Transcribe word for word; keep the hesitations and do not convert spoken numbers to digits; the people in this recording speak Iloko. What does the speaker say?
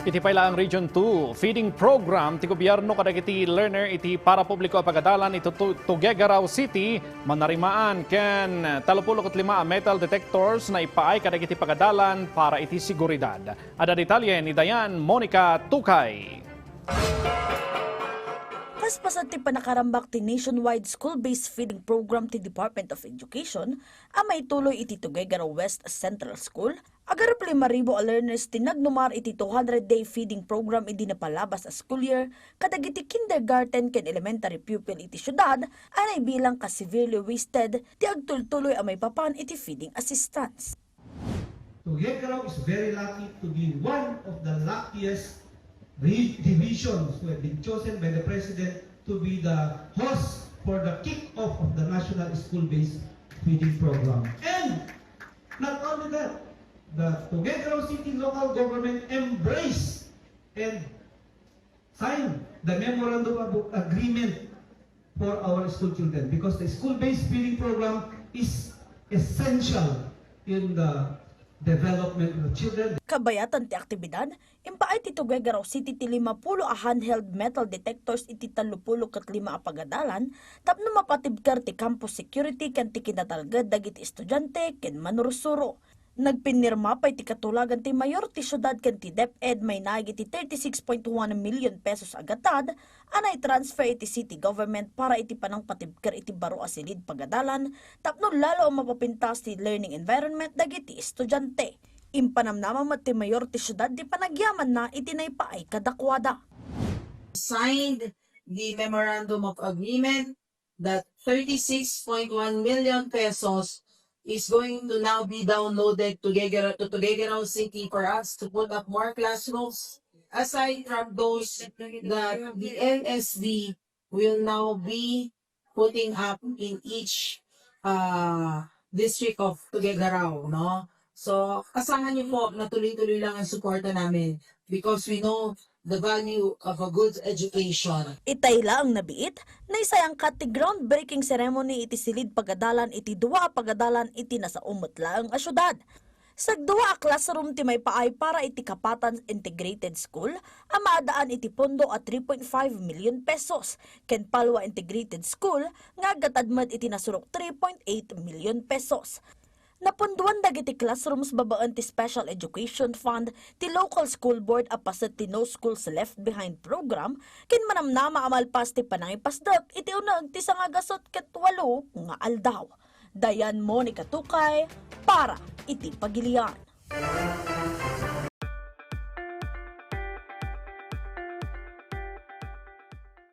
Iti pay laeng Region two feeding program ti gobyerno kadagiti learner iti parapubliko a pagadalan iti Tu-, Tuguegarao City, manarimaan ken tallopulo ket lima a metal detectors naipaay kadagiti pagadalan para iti seguridad. Adda detalye ni Dayan Monica Tukay. Kas pasat ti panakarambak ti nationwide school-based feeding program ti Department of Education a maituloy iti Tuguegarao West Central School, agarup lima ribu a learners ti nagnumar iti two hundred day feeding program idi napalabas a school year kadagiti kindergarten ken elementary pupil iti siudad a naibilang kas severely wasted ti agtultuloy a maipapan iti feeding assistance. Tuguegarao is very lucky to be one of the luckiest re-, divisions who have been chosen by the President to be the host for the kick-off of the National School-Based Feeding Program. And not only that, the Tuguegarao City Local Government embrace and sign the memorandum of agreement for our school children, because the school-based feeding program is essential in the development of the children. Kabayatan ti aktibidad, impaay ti Tuguegarao City ti lima pulo a handheld metal detectors iti tallopulo ket lima a pagadalan tapno mapatibker ti campus security ken ti kinatalged dagiti estudiante ken manursuro. Nagpinirma pay ti katulagan ti mayor ti siudad ken ti DepEd mainaig iti thirty-six point one million pesos a gatad a naitransfer iti city government para iti panangpatibker iti baro a silid pagadalan tapno lalo a mapapintas ti learning environment dagiti estudiante. Impanamnama met ti mayor ti siudad ti panagyamanna iti naipaay kadakuada. Signed the memorandum of agreement that thirty-six point one million pesos is going to now be downloaded to Tuguegarao, to Tuguegarao City for us to put up more classrooms. Aside from those that the N S D will now be putting up in each, uh, district of Tuguegarao, no? So, asahan niyo po na tuloy-tuloy lang ang suporta namin because we know the value of a good education. Itay laeng nabiit, naisayangkat ti groundbreaking ceremony iti silid pagadalan iti dua a pagadalan iti nasaom met laeng a siudad. Sagdua a classroom ti maipaay para iti Kapatan Integrated School a maadaan iti pondo a three point five million pesos, ken Palwa Integrated School nga aggatad met iti nasurok three point eight million pesos. Napunduan dagiti classrooms babaen ti Special Education Fund ti local school board a paset ti No Schools Left Behind program ken manamnama a malpas ti panangipasdek iti uneg ti sangagasut ket walo nga aldaw. Dayan Monica Tukay para iti Pagilian.